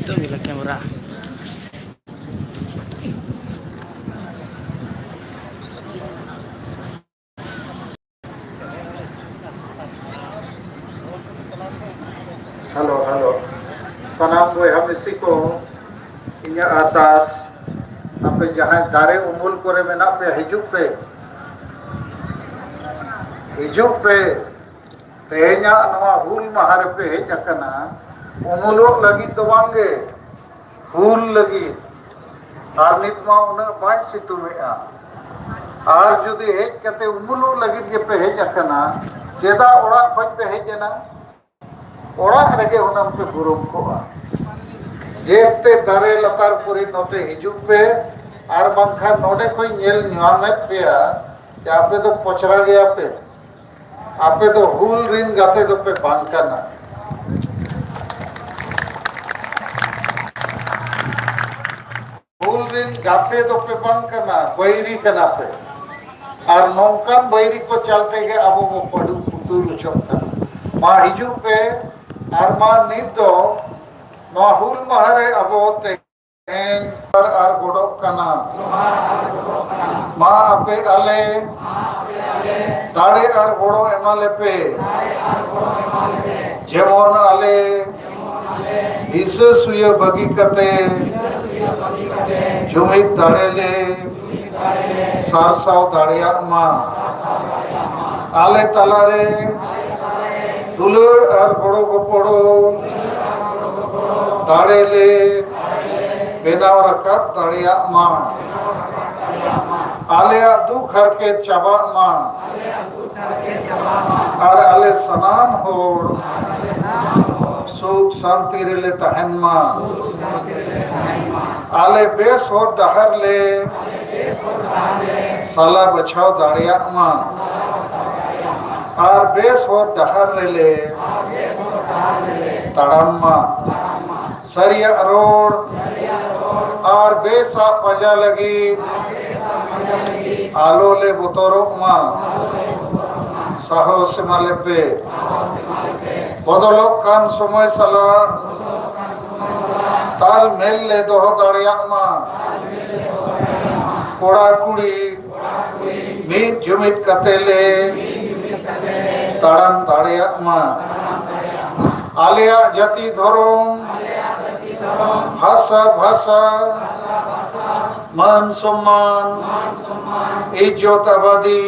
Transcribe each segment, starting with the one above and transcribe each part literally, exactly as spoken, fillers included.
Itu bila kamera. Hello, hello. ᱥᱟᱱᱟᱢ ᱵᱚᱭᱦᱟ ᱢᱤᱥᱤ ᱠᱚ, ᱤᱧᱟᱹᱜ ᱟᱨᱫᱟᱥ, ᱟᱯᱮ ᱡᱟᱦᱟᱸᱭ ᱫᱟᱨᱮ ᱩᱢᱩᱞ ᱠᱚᱨᱮ ᱢᱮᱱᱟᱜ ᱯᱮᱭᱟ, ᱦᱤᱡᱩᱜ ᱯᱮ᱾ ᱦᱤᱡᱩᱜ ᱯᱮ᱾ ᱛᱮᱦᱮᱧᱟᱜ ᱱᱚᱣᱟ ᱦᱩᱞ ᱢᱟᱦᱟ ᱨᱮᱯᱮ ᱦᱮᱡ ᱟᱠᱟᱱᱟ, ᱩᱢᱩᱞᱚᱜ ᱞᱟᱹᱜᱤᱫ ᱫᱚ ᱵᱟᱝᱜᱮ, ᱦᱩᱞ ᱞᱟᱹᱜᱤᱫ᱾ ᱟᱨ ᱱᱤᱛ ᱢᱟ ᱩᱱᱟᱹᱜ ᱵᱟᱭ ᱥᱤᱛᱩᱝ ᱮᱜᱼᱟ᱾ ᱟᱨ ᱡᱩᱫᱤ ᱦᱮᱡ ᱠᱟᱛᱮ ᱩᱢᱩᱞᱚᱜ ᱞᱟᱹᱜᱤᱫ ᱜᱮᱯᱮ ᱦᱮᱡ ᱟᱠᱟᱱᱟ, ᱪᱮᱫᱟᱜ ᱚᱲᱟᱜ ᱠᱷᱚᱡ ᱯᱮ ᱦᱮᱡ ᱮᱱᱟ? ᱚᱲᱟᱜ ᱨᱮᱜᱮ ᱦᱩᱱᱟᱹᱝ ᱯᱮ ᱵᱩᱨᱩᱢ ᱠᱚᱜᱼᱟ᱾ ᱡᱮᱛᱮ ᱫᱟᱨᱮ ᱞᱟᱛᱟᱨ ᱠᱚᱨᱮ ᱱᱚᱛᱮ ᱦᱤᱡᱩᱜ ᱯᱮ, ᱟᱨ ᱵᱟᱝᱠᱷᱟᱱ ᱱᱚᱰᱮ ᱠᱷᱚᱡ ᱧᱮᱞ ᱧᱟᱢᱮᱫ ᱯᱮᱭᱟ ᱡᱮ ᱟᱯᱮ ᱫᱚ ᱯᱚᱪᱨᱟ ᱜᱮᱭᱟ ᱯᱮ᱾ ᱟᱯᱮ ᱫᱚ ᱦᱩᱞ ᱨᱤᱱ ᱜᱟᱛᱮ ᱫᱚᱯᱮ ᱵᱟᱝ ᱠᱟᱱᱟ᱾ ᱦᱩᱞ ᱨᱤᱱ ᱜᱟᱛᱮ ᱫᱚᱯᱮ ᱵᱟᱝ ᱠᱟᱱᱟ, ᱵᱟᱹᱭᱨᱤ ᱠᱟᱱᱟ ᱯᱮ᱾ ᱟᱨ ᱱᱚᱝᱠᱟᱱ ᱵᱟᱹᱭᱨᱤ ᱠᱚ ᱪᱟᱞᱛᱮ ᱜᱮ ᱟᱵᱚ ᱵᱚ ᱯᱟᱹᱰᱩ ᱯᱩᱴᱩᱨ ᱦᱚᱪᱚᱜ ᱠᱟᱱᱟ᱾ ᱢᱟ ᱦᱤᱡᱩᱜ ᱯᱮ, ᱟᱨ ᱢᱟ ᱱᱤᱛ ᱫᱚ ᱱᱚᱣᱟ ᱦᱩᱞ ᱢᱟᱦᱟ ᱨᱮ ᱟᱵᱚ ᱛᱮᱦᱮᱧ ᱟᱨ, ᱟᱨ ᱜᱚᱲᱚᱜ ᱠᱟᱱᱟ᱾ ᱢᱟ ᱟᱯᱮ ᱟᱞᱮ ᱫᱟᱲᱮ ᱟᱨ ᱜᱚᱲᱚ ᱮᱢᱟ ᱞᱮᱯᱮ᱾ ᱡᱮᱢᱚᱱ ᱟᱞᱮ ᱦᱤᱥᱟᱹ ᱥᱩᱭᱟᱹ ᱵᱟᱹᱜᱤ ᱠᱟᱛᱮ ᱡᱩᱢᱤᱫ ᱫᱟᱲᱮ ᱞᱮ ᱥᱟᱨᱥᱟᱣ ᱫᱟᱲᱮᱭᱟᱜ ᱢᱟ᱾ ᱟᱞᱮ ᱛᱟᱞᱟᱨᱮ ᱫᱩᱞᱟᱹᱲ ᱟᱨ ᱜᱚᱲᱚ ᱜᱚᱯᱚᱲᱚ ᱫᱟᱲᱮ ᱞᱮ ᱵᱮᱱᱟᱣ ᱨᱟᱠᱟᱵ ᱫᱟᱲᱮᱭᱟᱜ ᱢᱟ᱾ ᱟᱞᱮᱭᱟᱜ ᱫᱩᱠ ᱦᱟᱨᱠᱮᱛ ᱪᱟᱵᱟᱜ ᱢᱟ᱾ ᱟᱨ ᱟᱞᱮ ᱥᱟᱱᱟᱢ ᱦᱚᱲ ᱥᱩᱠ ᱥᱟᱱᱛᱤ ᱨᱮᱞᱮ ᱛᱟᱦᱮᱱ ᱢᱟ᱾ ᱟᱞᱮ ᱵᱮᱥ ᱦᱚᱨ ᱰᱟᱦᱟᱨ ᱞᱮ ᱥᱟᱞᱟ ᱵᱟᱪᱷᱟᱣ ᱫᱟᱲᱮᱭᱟᱜ ᱢᱟ᱾ ᱟᱨ ᱵᱮᱥ ᱦᱚᱨ ᱰᱟᱦᱟᱨ ᱨᱮᱞᱮ ᱛᱟᱲᱟᱢ ᱢᱟ᱾ ᱥᱟᱹᱨᱤᱭᱟᱜ ᱨᱚᱲ ᱟᱨ ᱵᱮᱥᱟᱜ ᱯᱟᱸᱡᱟ ᱞᱟᱹᱜᱤᱫ ᱟᱞᱚ ᱞᱮ ᱵᱚᱛᱚᱨᱚᱜ ᱢᱟ᱾ ᱥᱟᱦᱚᱥ ᱮᱢᱟ ᱞᱮᱯᱮ᱾ ᱵᱚᱫᱚᱞᱚᱜ ᱠᱟᱱ ᱥᱚᱢᱚᱭ ᱥᱟᱞᱟᱜ ᱛᱟᱞ ᱢᱮᱞ ᱞᱮ ᱫᱚᱦᱚ ᱫᱟᱲᱮᱭᱟᱜ ᱢᱟ᱾ ᱠᱚᱲᱟ ᱠᱩᱲᱤ ᱢᱤᱫ ᱡᱩᱢᱤᱫ ᱠᱟᱛᱮ ᱞᱮ ᱛᱟᱲᱟᱢ ᱫᱟᱲᱮᱭᱟᱜ ᱢᱟ᱾ ᱟᱞᱮᱭᱟᱜ ᱡᱟᱹᱛᱤ ᱫᱷᱚᱨᱚᱢ, ᱵᱷᱟᱥᱟ ᱵᱷᱟᱥᱟ, ᱢᱟᱱ ᱥᱚᱢᱢᱟᱱ, ᱤᱡᱽᱡᱚᱛ ᱟᱵᱟᱫᱤ,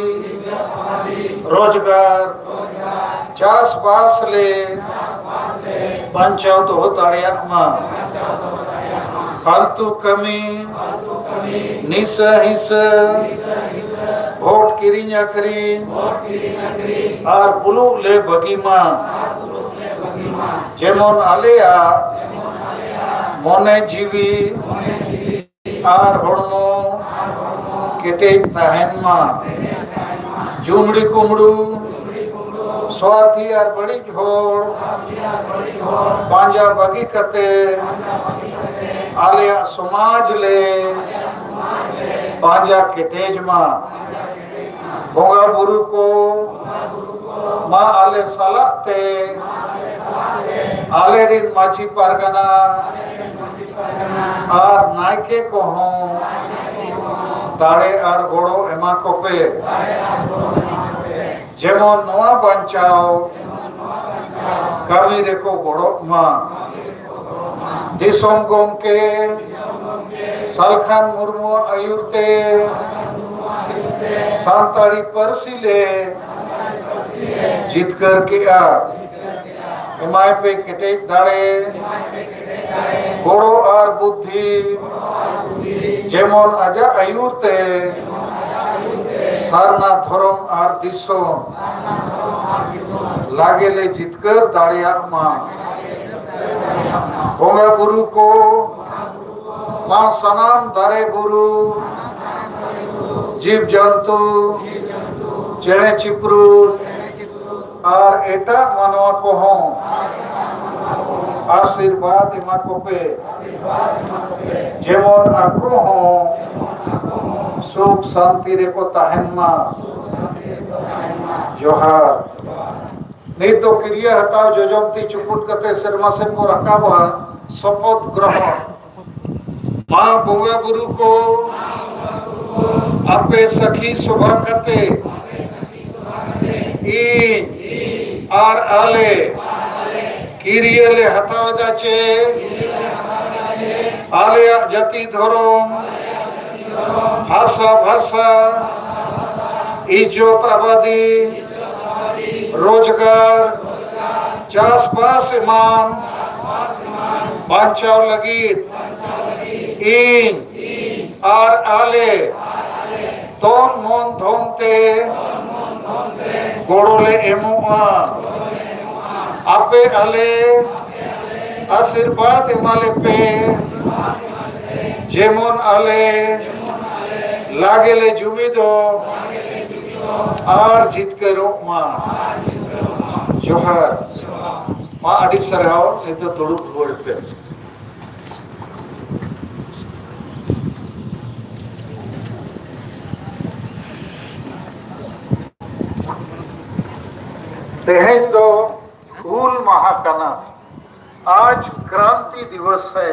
ᱨᱳᱡᱽᱜᱟᱨ, ᱪᱟᱥᱵᱟᱥ ᱞᱮ ᱵᱟᱧᱪᱟᱣ ᱫᱚᱦᱚ ᱫᱟᱲᱮᱭᱟᱜ ᱢᱟ᱾ ᱯᱷᱟᱞᱛᱩ ᱠᱟᱹᱢᱤ, ᱱᱤᱥᱟᱹ ᱦᱤᱥᱟᱹ, ᱵᱷᱳᱴ ᱠᱤᱨᱤᱧ ᱟᱹᱠᱷᱨᱤᱧ ᱟᱨ ᱵᱩᱞᱩᱜ ᱞᱮ ᱵᱟᱹᱜᱤ ᱢᱟ᱾ ᱡᱮᱢᱚᱱ ᱟᱞᱮᱭᱟᱜ ᱢᱚᱱᱮ ᱡᱤᱣᱤ ᱟᱨ ᱦᱚᱲᱢᱚ ᱠᱮᱴᱮᱡ ᱛᱟᱦᱮᱱ ᱢᱟ᱾ ᱡᱩᱢᱲᱤ ᱠᱩᱢᱲᱩ, ᱥᱣᱟᱨᱛᱷᱤ ᱟᱨ ᱵᱟᱹᱲᱤᱡ ᱦᱚᱲ ᱯᱟᱸᱡᱟ ᱵᱟᱹᱜᱤ ᱠᱟᱛᱮ ᱟᱞᱮᱭᱟᱜ ᱥᱚᱢᱟᱡᱽ ᱞᱮ ᱯᱟᱸᱡᱟ ᱠᱮᱴᱮᱡ ᱢᱟ᱾ ᱵᱚᱸᱜᱟ ᱵᱩᱨᱩ ᱠᱚ ᱢᱟ ᱟᱞᱮ ᱥᱟᱞᱟᱜ ᱛᱮ, ᱟᱞᱮ ᱨᱤᱱ ᱢᱟᱹᱡᱷᱤ ᱯᱟᱨᱜᱟᱱᱟ ᱟᱨ ᱱᱟᱭᱠᱮ ᱠᱚᱦᱚᱸ ᱫᱟᱲᱮ ᱟᱨ ᱜᱚᱲᱚ ᱮᱢᱟ ᱠᱚᱯᱮ, ᱡᱮᱢᱚᱱ ᱱᱚᱣᱟ ᱵᱟᱧᱪᱟᱣ ᱠᱟᱹᱢᱤ ᱨᱮᱠᱚ ᱜᱚᱲᱚᱜ ᱢᱟ᱾ ᱫᱤᱥᱚᱢ ᱜᱚᱢᱠᱮ ᱥᱟᱞᱠᱷᱟᱱ ᱢᱩᱨᱢᱩᱣᱟᱜ ᱟᱹᱭᱩᱨ ᱛᱮ ᱥᱟᱱᱛᱟᱲᱤ ᱯᱟᱹᱨᱥᱤ ᱞᱮ ᱡᱤᱛᱠᱟᱹᱨ ᱠᱮᱜᱼᱟ᱾ ᱮᱢᱟᱭ ᱯᱮ ᱠᱮᱴᱮᱡ ᱫᱟᱲᱮ, ᱜᱚᱲᱚ ᱟᱨ ᱵᱩᱫᱽᱫᱷᱤ, ᱡᱮᱢᱚᱱ ᱟᱡᱟᱜ ᱟᱹᱭᱩᱨ ᱛᱮ ᱥᱟᱨᱱᱟ ᱫᱷᱚᱨᱚᱢ ᱟᱨ ᱫᱤᱥᱚᱢ ᱞᱟᱜᱮ ᱞᱮ ᱡᱤᱛᱠᱟᱹᱨ ᱫᱟᱲᱮᱭᱟᱜ ᱢᱟ᱾ ᱵᱚᱸᱜᱟ ᱵᱩᱨᱩ ᱠᱚ, ᱢᱟ ᱥᱟᱱᱟᱢ ᱫᱟᱨᱮ ᱵᱩᱨᱩ, ᱡᱤᱵᱽ ᱡᱚᱱᱛᱩ, ᱪᱮᱬᱮ ᱪᱤᱯᱨᱩᱫ ᱟᱨ ᱮᱴᱟᱜ ᱢᱟᱱᱣᱟ ᱠᱚᱦᱚᱸ ᱟᱥᱤᱨᱵᱟᱫᱽ ᱮᱢᱟ ᱠᱚᱯᱮ, ᱡᱮᱢᱚᱱ ᱟᱠᱚ ᱦᱚᱸ ᱥᱩᱠ ᱥᱟᱱᱛᱤ ᱨᱮᱠᱚ ᱛᱟᱦᱮᱱ ᱢᱟ᱾ ᱡᱚᱦᱟᱨ᱾ ᱱᱤᱛ ᱫᱚ ᱠᱤᱨᱭᱟᱹ ᱦᱟᱛᱟᱣ ᱡᱚᱡᱚᱢ ᱛᱤ ᱪᱩᱯᱩᱫ ᱠᱟᱛᱮ ᱥᱮᱨᱢᱟ ᱥᱮᱫ ᱵᱚ ᱨᱟᱠᱟᱵᱟ, ᱥᱚᱯᱚᱛ ᱜᱨᱚᱦᱚᱱ᱾ ᱢᱟ ᱵᱚᱸᱜᱟ ᱵᱩᱨᱩ ᱠᱚ, ᱟᱯᱮ ᱥᱟᱹᱠᱷᱤ ᱥᱚᱵᱷᱟ ᱠᱟᱛᱮ ᱤᱧ ᱟᱨ ᱟᱞᱮ ᱠᱤᱨᱭᱟᱹ ᱞᱮ ᱦᱟᱛᱟᱣ ᱮᱫᱟ ᱪᱮ ᱟᱞᱮᱭᱟᱜ ᱡᱟᱹᱛᱤ ᱫᱷᱚᱨᱚᱢ, ᱦᱟᱥᱟ ᱵᱷᱟᱥᱟ, ᱤᱡᱽᱡᱚᱛ ᱟᱵᱟᱫᱤ, ᱨᱳᱡᱽᱜᱟᱨ, ᱪᱟᱥᱵᱟᱥ ᱮᱢᱟᱱ ᱵᱟᱧᱪᱟᱣ ᱞᱟᱹᱜᱤᱫ ᱤᱧ ᱟᱨ ᱟᱞᱮ ᱛᱚᱱ ᱢᱚᱱ ᱫᱷᱚᱱ ᱛᱮ ᱜᱚᱲᱚ ᱞᱮ ᱮᱢᱚᱜᱼᱟ᱾ ᱟᱯᱮ ᱟᱞᱮ ᱟᱥᱤᱨᱵᱟᱫᱽ ᱮᱢᱟ ᱞᱮᱯᱮ, ᱡᱮᱢᱚᱱ ᱟᱞᱮ ᱞᱟᱜᱮ ᱞᱮ ᱡᱩᱢᱤᱫᱚᱜ ᱟᱨ ᱡᱤᱛᱠᱟᱹᱨᱚᱜ ᱢᱟ᱾ ᱡᱚᱦᱟᱨ᱾ ᱢᱟ ᱟᱹᱰᱤ ᱥᱟᱨᱦᱟᱣ, ᱱᱤᱛᱚᱜ ᱫᱩᱲᱩᱵ ᱨᱩᱣᱟᱹᱲ ᱯᱮ᱾ ᱛᱮᱦᱮᱧ ᱫᱚ ᱦᱩᱞ ᱢᱟᱦᱟ ᱠᱟᱱᱟ, ᱟᱡ ᱠᱨᱟᱱᱛᱤ ᱫᱤᱵᱚᱥ ᱦᱮ᱾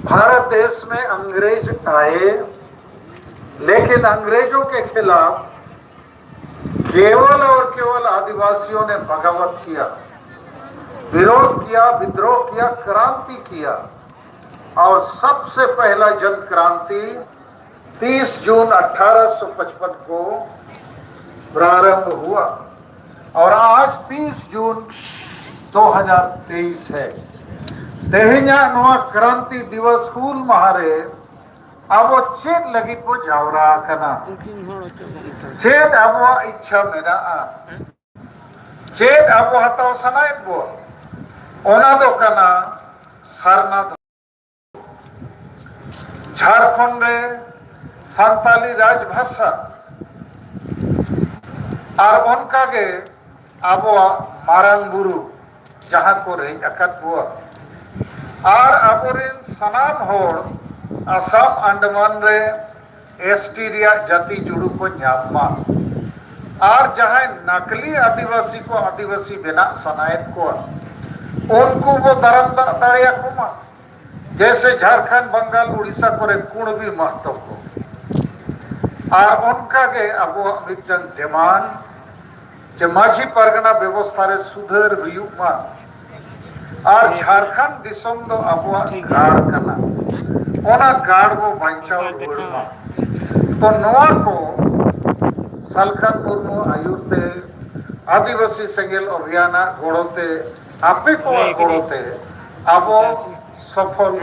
भारत देश में अंग्रेज आए, लेकिन अंग्रेजों के खिलाफ केवल और केवल आदिवासियों ने बगावत किया, विरोध किया, विद्रोह किया, क्रांति किया। और सबसे पहला जन क्रांति तीस जून अठारह सौ पचपन को प्रारंभ हुआ और आज तीस जून दो हज़ार तेईस है। ᱛᱮᱦᱮᱧᱟᱜ ᱱᱚᱣᱟ ᱠᱨᱟᱱᱛᱤ ᱫᱤᱵᱚᱥ ᱦᱩᱞ ᱢᱟᱦᱟ ᱨᱮ ᱟᱵᱚ ᱪᱮᱫ ᱞᱟᱹᱜᱤᱫ ᱵᱚ ᱡᱟᱣᱨᱟ ᱟᱠᱟᱱᱟ? ᱪᱮᱫ ᱟᱵᱚᱣᱟᱜ ᱤᱪᱪᱷᱟ ᱢᱮᱱᱟᱜᱼᱟ? ᱪᱮᱫ ᱟᱵᱚ ᱦᱟᱛᱟᱣ ᱥᱟᱱᱟᱭᱮᱫ ᱵᱚ? ᱚᱱᱟ ᱫᱚ ᱠᱟᱱᱟ ᱥᱟᱨᱱᱟ ᱫᱷᱚᱨᱚᱢ᱾ ᱡᱷᱟᱲᱠᱷᱚᱸᱰ ᱨᱮ ᱥᱟᱱᱛᱟᱞᱤ ᱨᱟᱡᱽ ᱵᱷᱟᱥᱟ ᱟᱨ ᱚᱱᱠᱟᱜᱮ ᱟᱵᱚᱣᱟᱜ ᱢᱟᱨᱟᱝ ᱵᱩᱨᱩ ᱡᱟᱦᱟᱸ ᱠᱚ ᱨᱮᱡ ᱟᱠᱟᱫ ᱵᱚᱣᱟ ᱟᱨ ᱟᱵᱚᱨᱮᱱ ᱥᱟᱱᱟᱢ ᱦᱚᱲ ᱟᱥᱟᱢ ᱟᱱᱰᱟᱢᱟᱱ ᱨᱮ ᱮᱥ ᱴᱤ ᱨᱮᱭᱟᱜ ᱡᱟᱹᱛᱤ ᱡᱩᱲᱩ ᱠᱚ ᱧᱟᱢ ᱢᱟ᱾ ᱟᱨ ᱡᱟᱦᱟᱸᱭ ᱱᱟᱠᱞᱤ ᱟᱹᱫᱤᱵᱟᱹᱥᱤ ᱠᱚ ᱟᱹᱫᱤᱵᱟᱹᱥᱤ ᱵᱮᱱᱟᱜ ᱥᱟᱱᱟᱭᱮᱫ ᱠᱚᱣᱟ, ᱩᱱᱠᱩ ᱵᱚ ᱫᱟᱨᱟᱢ ᱫᱟᱜ ᱫᱟᱲᱮᱭᱟᱠᱚ ᱢᱟ, ᱡᱮᱭᱥᱮ ᱡᱷᱟᱲᱠᱷᱚᱸᱰ, ᱵᱟᱝᱜᱟᱞ, ᱩᱲᱤᱥᱥᱟ ᱠᱚᱨᱮ ᱠᱩᱬᱵᱤ ᱢᱟᱦᱛᱚ ᱠᱚ᱾ ᱟᱨ ᱚᱱᱠᱟᱜᱮ ᱟᱵᱚᱣᱟᱜ ᱢᱤᱫᱴᱟᱝ ᱰᱤᱢᱟᱱᱰ ᱡᱮ ᱢᱟᱹᱡᱷᱤ ᱯᱟᱨᱜᱟᱱᱟ ᱵᱮᱵᱚᱥᱛᱷᱟ ᱨᱮ ᱥᱩᱫᱷᱟᱹᱨ ᱦᱩᱭᱩᱜ ᱢᱟ᱾ ᱟᱨ ᱡᱷᱟᱲᱠᱷᱚᱸᱰ ᱫᱤᱥᱚᱢ ᱫᱚ ᱟᱵᱚᱣᱟᱜ ᱜᱟᱲ ᱠᱟᱱᱟ, ᱚᱱᱟ ᱜᱟᱲ ᱵᱚ ᱵᱟᱧᱪᱟᱣ ᱨᱩᱣᱟᱹᱲ ᱢᱟ᱾ ᱛᱚ ᱱᱚᱣᱟ ᱠᱚ ᱥᱟᱞᱠᱷᱟᱱ ᱢᱩᱨᱢᱩ ᱟᱹᱭᱩᱨ ᱛᱮ, ᱟᱹᱫᱤᱵᱟᱹᱥᱤ ᱥᱮᱸᱜᱮᱞ ᱚᱵᱷᱤᱭᱟᱱᱟᱜ ᱜᱚᱲᱚ ᱛᱮ, ᱟᱯᱮ ᱠᱚᱣᱟᱜ ᱜᱚᱲᱚ ᱛᱮ ᱟᱵᱚ ᱥᱚᱯᱷᱚᱞ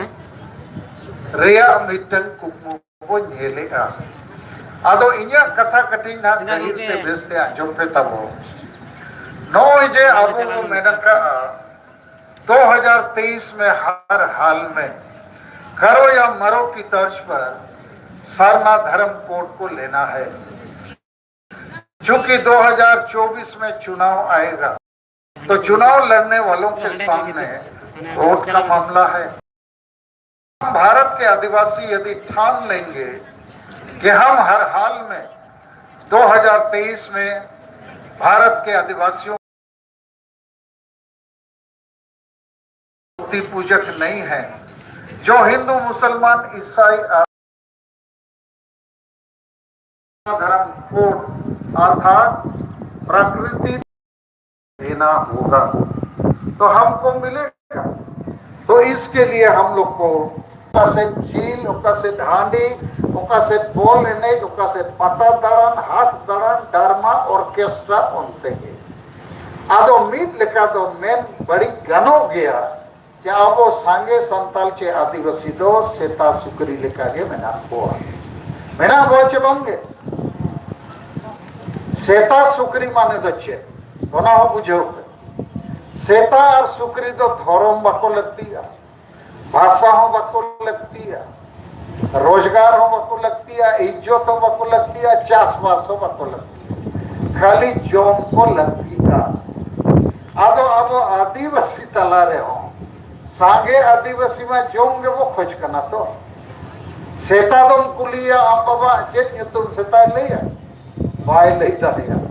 ᱨᱮᱭᱟᱜ ᱢᱤᱫᱴᱟᱝ ᱠᱩᱠᱢᱩ ᱵᱚ ᱧᱮᱞᱮᱜᱼᱟ᱾ ᱟᱫᱚ ᱤᱧᱟᱹᱜ ᱠᱟᱛᱷᱟ ᱠᱟᱹᱴᱤᱡ ᱱᱟᱜ ᱜᱟᱹᱦᱤᱨ ᱛᱮ ᱵᱮᱥ ᱛᱮ ᱟᱸᱡᱚᱢ ᱯᱮ ᱛᱟᱵᱚ᱾ ᱱᱚᱜᱼᱚᱭ ᱡᱮ ᱟᱵᱚ ᱵᱚ ᱢᱮᱱ ᱟᱠᱟᱜᱼᱟ, दो हज़ार तेईस में हर हाल में करो या मरो की तर्ज पर सरना धर्म कोड को लेना है। चूंकि दो हज़ार चउबीस में चुनाव आएगा, तो चुनाव लड़ने वालों के सामने वोट का मामला है। हम भारत के आदिवासी यदि ठान लेंगे कि हम हर हाल में दो हज़ार तेईस में भारत के आदिवासियों मूर्ति पूजक नहीं है, जो हिंदू, मुसलमान, ईसाई, धर्म कोड अर्थात प्रकृति देना होगा, तो हमको मिलेगा। तो इसके लिए हम लोग को ᱚᱠᱟ ᱥᱮᱫ ᱡᱤᱞ, ᱚᱠᱟ ᱥᱮᱫ ᱦᱟᱺᱰᱤ, ᱚᱠᱟ ᱥᱮᱫ ᱵᱚᱞ ᱮᱱᱮᱡ, ᱚᱠᱟ ᱥᱮᱫ ᱯᱟᱛᱟ ᱫᱟᱬᱟᱱ, ᱦᱟᱴ ᱫᱟᱬᱟᱱ, ᱰᱨᱟᱢᱟ ᱚᱨᱠᱮᱥᱴᱨᱟ ᱚᱱᱛᱮ ᱜᱮ᱾ ᱟᱫᱚ ᱢᱤᱫ ᱞᱮᱠᱟ ᱫᱚ ᱢᱮᱱ ᱵᱟᱹᱲᱤᱡ ᱜᱟᱱᱚᱜ ᱜᱮᱭᱟ ᱡᱮ ᱟᱵᱚ ᱥᱟᱸᱜᱮ ᱥᱟᱱᱛᱟᱲ ᱪᱮ ᱟᱹᱫᱤᱵᱟᱹᱥᱤ ᱫᱚ ᱥᱮᱛᱟ ᱥᱩᱠᱨᱤ ᱞᱮᱠᱟ ᱜᱮ ᱢᱮᱱᱟᱜ ᱠᱚᱣᱟ᱾ ᱢᱮᱱᱟᱜ ᱠᱚᱣᱟ ᱪᱮ ᱵᱟᱝ ᱜᱮ? ᱥᱮᱛᱟ ᱥᱩᱠᱨᱤ ᱢᱟᱱᱮ ᱫᱚ ᱪᱮᱫ? ᱚᱱᱟ ᱦᱚᱸ ᱵᱩᱡᱷᱟᱹᱣ ᱯᱮ᱾ ᱥᱮᱛᱟ ᱟᱨ ᱥᱩᱠᱨᱤ ᱫᱚ ᱫᱷᱚᱨᱚᱢ ᱵᱟᱠᱚ ᱞᱟᱹᱠᱛᱤᱜᱼᱟ, ᱵᱷᱟᱥᱟ ᱦᱚᱸ ᱵᱟᱠᱚ ᱞᱟᱹᱠᱛᱤᱜᱼᱟ, ᱨᱳᱡᱽᱜᱟᱨ ᱦᱚᱸ ᱵᱟᱠᱚ ᱞᱟᱹᱠᱛᱤᱜᱼᱟ, ᱤᱡᱽᱡᱚᱛ ᱦᱚᱸ ᱵᱟᱠᱚ ᱞᱟᱹᱠᱛᱤᱜᱼᱟ, ᱪᱟᱥᱵᱟᱥ ᱦᱚᱸ ᱵᱟᱠᱚ ᱞᱟᱹᱠᱛᱤᱜᱼᱟ, ᱠᱷᱟᱹᱞᱤ ᱡᱚᱢ ᱠᱚ ᱞᱟᱹᱠᱛᱤᱜᱼᱟ᱾ ᱟᱫᱚ ᱟᱵᱚ ᱟᱹᱫᱤᱵᱟᱹᱥᱤ ᱛᱟᱞᱟ ᱨᱮᱦᱚᱸ ᱥᱟᱸᱜᱮ ᱟᱹᱫᱤᱵᱟᱹᱥᱤ ᱢᱟ ᱡᱚᱢ ᱜᱮᱵᱚ ᱠᱷᱚᱡᱽ ᱠᱟᱱᱟ ᱛᱚ᱾ ᱥᱮᱛᱟ ᱫᱚᱢ ᱠᱩᱞᱤᱭᱟ, "ᱟᱢ ᱵᱟᱵᱟ ᱪᱮᱫ ᱧᱩᱛᱩᱢ?" ᱥᱮᱛᱟᱭ ᱞᱟᱹᱭᱟ? ᱵᱟᱭ ᱞᱟᱹᱭ ᱫᱟᱲᱮᱭᱟᱜᱼᱟ᱾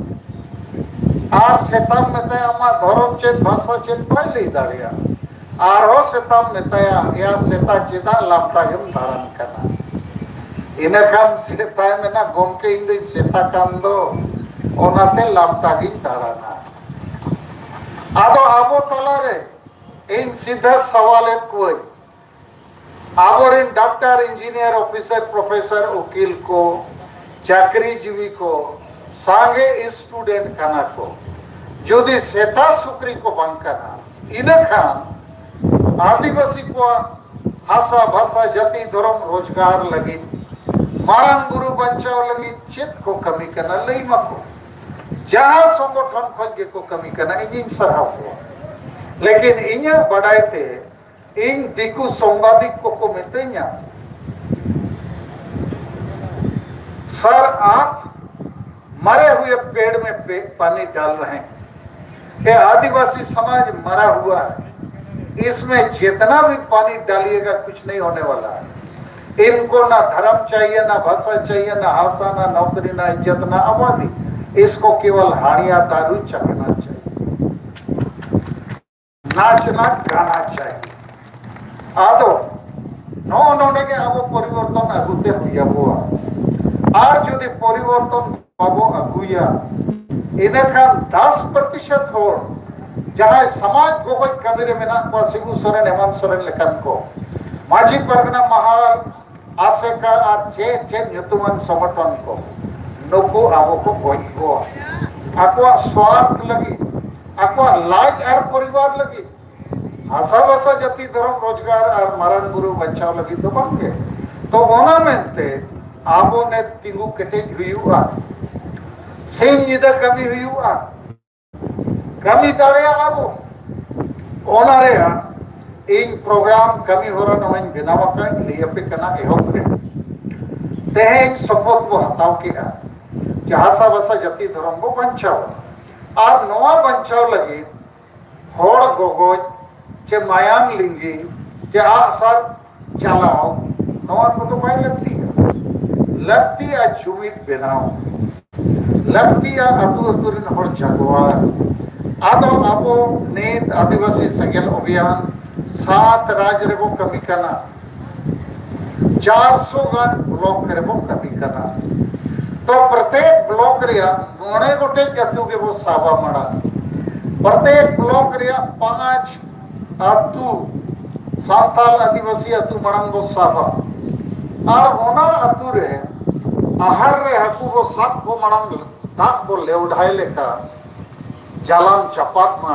ᱟᱨ ᱥᱮᱛᱟᱢ ᱢᱮᱛᱟᱭᱟ, "ᱟᱢᱟᱜ ᱫᱷᱚᱨᱚᱢ ᱪᱮᱫ, ᱵᱷᱟᱥᱟ ᱪᱮᱫ?" ᱵᱟᱭ ᱞᱟᱹᱭ ᱫᱟᱲᱮᱭᱟᱜᱼᱟ᱾ ᱟᱨᱦᱚᱸ ᱥᱮᱛᱟᱢ ᱢᱮᱛᱟᱭᱟ, "ᱮᱭᱟ ᱥᱮᱛᱟ, ᱪᱮᱫᱟᱜ ᱞᱟᱢᱴᱟ ᱜᱮᱢ ᱫᱟᱬᱟᱱ ᱠᱟᱱᱟ?" ᱤᱱᱟᱹᱠᱷᱟᱱ ᱥᱮᱛᱟᱭ ᱢᱮᱱᱟ, "ᱜᱚᱢᱠᱮ, ᱤᱧ ᱫᱚᱧ ᱥᱮᱛᱟ ᱠᱟᱱ ᱫᱚ, ᱚᱱᱟᱛᱮ ᱞᱟᱢᱴᱟ ᱜᱤᱧ ᱫᱟᱬᱟᱱᱟ᱾" ᱟᱫᱚ ᱟᱵᱚ ᱛᱟᱞᱟᱨᱮ ᱤᱧ ᱥᱤᱫᱷᱟᱹ ᱥᱟᱣᱟᱞᱮᱫ ᱠᱚᱣᱟᱹᱧ, ᱟᱵᱚᱨᱮᱱ ᱰᱟᱠᱛᱟᱨ, ᱤᱧᱡᱤᱱᱤᱭᱟᱨ, ᱚᱯᱷᱤᱥᱟᱨ, ᱯᱨᱚᱯᱷᱮᱥᱚᱨ, ᱩᱠᱤᱞ ᱠᱚ, ᱪᱟᱹᱠᱨᱤ ᱡᱤᱵᱤ ᱠᱚ, ᱥᱟᱸᱜᱮ ᱥᱴᱩᱰᱮᱱᱴ ᱠᱟᱱᱟ ᱠᱚ, ᱡᱩᱫᱤ ᱥᱮᱛᱟ ᱥᱩᱠᱨᱤ ᱠᱚ ᱵᱟᱝ ᱠᱟᱱᱟ, ᱤᱱᱟᱹᱠᱷᱟᱱ ᱟᱹᱫᱤᱵᱟᱹᱥᱤ ᱠᱚᱣᱟᱜ ᱦᱟᱥᱟ, ᱵᱷᱟᱥᱟ, ᱡᱟᱹᱛᱤ, ᱫᱷᱚᱨᱚᱢ, ᱨᱳᱡᱽᱜᱟᱨ ᱞᱟᱹᱜᱤᱫ, ᱢᱟᱨᱟᱝ ᱵᱩᱨᱩ ᱵᱟᱧᱪᱟᱣ ᱞᱟᱹᱜᱤᱫ ᱪᱮᱫ ᱠᱚ ᱠᱟᱹᱢᱤ ᱠᱟᱱᱟ, ᱞᱟᱹᱭ ᱢᱟᱠᱚ᱾ ᱡᱟᱦᱟᱸ ᱥᱚᱝᱜᱚᱴᱷᱚᱱ ᱠᱷᱚᱱ ᱜᱮᱠᱚ ᱠᱟᱹᱢᱤ ᱠᱟᱱᱟ, ᱤᱧᱤᱧ ᱥᱟᱨᱦᱟᱣ ᱠᱚᱣᱟ᱾ ᱞᱮᱠᱤᱱ ᱤᱧᱟᱹᱜ ᱵᱟᱰᱟᱭ ᱛᱮ ᱤᱧ ᱫᱤᱠᱩ ᱥᱚᱝᱵᱟᱫᱤᱠ ᱠᱚᱠᱚ ᱢᱤᱛᱟᱹᱧᱟ, "सर, आप मरे हुए पेड़ में पे-, पानी डाल रहे हैं। ये आदिवासी समाज मरा हुआ है, इसमें जितना भी पानी डालिएगा, कुछ नहीं होने वाला है। इनको ना धर्म चाहिए, ना भाषा चाहिए, ना आशा, ना नौकरी, ना इज्जत, ना आबादी। इसको केवल हाड़िया दारू चखना चाहिए।" ᱱᱟᱪᱱᱟ ᱜᱟᱱᱟ ᱪᱟᱭ᱾ ᱟᱫᱚ ᱱᱚᱜᱼᱚ ᱱᱚᱰᱮ ᱜᱮ ᱟᱵᱚ ᱯᱚᱨᱤᱵᱚᱨᱛᱚᱱ ᱟᱹᱜᱩᱛᱮ ᱦᱩᱭ ᱟᱵᱚᱣᱟ᱾ ᱟᱨ ᱡᱩᱫᱤ ᱯᱚᱨᱤᱵᱚᱨᱛᱚᱱ ᱵᱟᱵᱚ ᱟᱹᱜᱩᱭᱟ, ᱤᱱᱟᱹᱠᱷᱟᱱ ᱫᱚᱥ ᱯᱨᱚᱛᱤᱥᱚᱛ ᱦᱚᱲ ᱡᱟᱦᱟᱸᱭ ᱥᱚᱢᱟᱡᱽ ᱜᱚᱜᱚᱡ ᱠᱟᱹᱢᱤ ᱨᱮ ᱢᱮᱱᱟᱜ ᱠᱚᱣᱟ, ᱥᱤᱵᱩ ᱥᱚᱨᱮᱱ, ᱦᱮᱢᱟᱱᱛ ᱥᱚᱨᱮᱱ ᱞᱮᱠᱟᱱ ᱠᱚ, ᱢᱟᱹᱡᱷᱤ ᱯᱟᱨᱜᱟᱱᱟ ᱢᱟᱦᱟᱞ, ᱟᱥᱮᱠᱟ ᱟᱨ ᱪᱮᱫ ᱪᱮᱫ ᱧᱩᱛᱩᱢᱟᱱ ᱥᱚᱝᱜᱚᱴᱷᱚᱱ ᱠᱚ, ᱱᱩᱠᱩ ᱟᱵᱚ ᱠᱚ ᱜᱚᱡ ᱠᱚᱣᱟ ᱟᱠᱚᱣᱟᱜ ᱥᱣᱟᱨᱛᱷ ᱞᱟᱹᱜᱤᱫ, ᱟᱠᱚᱣᱟᱜ ᱞᱟᱡ ᱟᱨ ᱯᱚᱨᱤᱵᱟᱨ ᱞᱟᱹᱜᱤᱫ, ᱦᱟᱥᱟ ᱵᱷᱟᱥᱟ, ᱡᱟᱹᱛᱤ, ᱫᱷᱚᱨᱚᱢ, ᱨᱳᱡᱽᱜᱟᱨ ᱟᱨ ᱢᱟᱨᱟᱝ ᱵᱩᱨᱩ ᱵᱟᱧᱪᱟᱣ ᱞᱟᱹᱜᱤᱫ ᱫᱚ ᱵᱟᱝᱜᱮ᱾ ᱛᱚ ᱚᱱᱟ ᱢᱮᱱᱛᱮ ᱟᱵᱚ ᱱᱮ ᱛᱤᱸᱜᱩ ᱠᱮᱴᱮᱡ ᱦᱩᱭᱩᱜᱼᱟ, ᱥᱤᱧ ᱧᱤᱫᱟᱹ ᱠᱟᱹᱢᱤ ᱦᱩᱭᱩᱜᱼᱟ, ᱠᱟᱹᱢᱤ ᱫᱟᱲᱮᱭᱟᱜᱼᱟ ᱵᱚ᱾ ᱚᱱᱟ ᱨᱮᱭᱟᱜ ᱤᱧ ᱯᱨᱳᱜᱨᱟᱢ ᱠᱟᱹᱢᱤ ᱦᱚᱨᱟ ᱱᱚᱣᱟᱧ ᱵᱮᱱᱟᱣ ᱟᱠᱟᱫ, ᱞᱟᱹᱭ ᱟᱯᱮ ᱠᱟᱱᱟ ᱮᱦᱚᱵ ᱨᱮ᱾ ᱛᱮᱦᱮᱧ ᱥᱚᱯᱚᱛ ᱵᱚ ᱦᱟᱛᱟᱣ ᱠᱮᱫᱼᱟ ᱡᱮ ᱦᱟᱥᱟᱵᱷᱟᱥᱟ ᱡᱟᱹᱛᱤ ᱫᱷᱚᱨᱚᱢ ᱵᱚ ᱵᱟᱧᱪᱟᱣᱟ᱾ ᱟᱨ ᱱᱚᱣᱟ ᱵᱟᱧᱪᱟᱣ ᱞᱟᱹᱜᱤᱫ ᱦᱚᱲ ᱜᱚᱜᱚᱡ ᱪᱮ ᱢᱟᱭᱟᱢ ᱞᱤᱸᱜᱤ ᱪᱮ ᱟᱜᱼᱥᱟᱨ ᱪᱟᱞᱟᱣ, ᱱᱚᱣᱟ ᱠᱚᱫᱚ ᱵᱟᱭ ᱞᱟᱹᱠᱛᱤᱜᱼᱟ᱾ ᱞᱟᱹᱠᱛᱤᱜᱼᱟ ᱡᱩᱢᱤᱫ ᱵᱮᱱᱟᱣ, ᱞᱟᱹᱠᱛᱤᱜᱼᱟ ᱟᱹᱛᱩ ᱟᱹᱛᱩ ᱨᱮᱱ ᱦᱚᱲ ᱡᱟᱜᱽᱣᱟᱨ᱾ ᱟᱫᱚ ᱟᱵᱚ ᱱᱤᱛ ᱟᱹᱫᱤᱵᱟᱹᱥᱤ ᱥᱮᱸᱜᱮᱞ ᱚᱵᱷᱤᱭᱟᱱ ᱥᱟᱛ ᱨᱟᱡᱽ ᱨᱮᱵᱚ ᱠᱟᱹᱢᱤ ᱠᱟᱱᱟ, ᱪᱟᱨᱥᱚ ᱜᱟᱱ ᱵᱞᱚᱠ ᱨᱮᱵᱚ ᱠᱟᱹᱢᱤ ᱠᱟᱱᱟ᱾ ᱛᱚ ᱯᱨᱚᱛᱮᱠ ᱵᱞᱚᱠ ᱨᱮᱭᱟᱜ ᱢᱚᱬᱮ ᱜᱚᱴᱮᱡ ᱟᱹᱛᱩ ᱜᱮᱵᱚ ᱥᱟᱵᱟ ᱢᱟᱲᱟᱝ᱾ ᱯᱨᱚᱛᱮᱠ ᱵᱞᱚᱠ ᱨᱮᱭᱟᱜ ᱯᱟᱸᱪ ᱟᱹᱛᱩ, ᱥᱟᱱᱛᱟᱲ ᱟᱹᱫᱤᱵᱟᱹᱥᱤ ᱟᱹᱛᱩ ᱢᱟᱲᱟᱝ ᱵᱚ ᱥᱟᱵᱟ᱾ ᱟᱨ ᱚᱱᱟ ᱟᱹᱛᱩ ᱨᱮ ᱟᱦᱟᱨ ᱨᱮ ᱦᱟᱹᱠᱩ ᱵᱚ ᱥᱟᱵ ᱠᱚ ᱢᱟᱲᱟᱝ ᱫᱟᱜ ᱵᱚ ᱞᱮᱣᱰᱷᱟᱭ ᱞᱮᱠᱟ ᱡᱟᱞᱟᱢ ᱪᱟᱯᱟᱫ ᱢᱟ᱾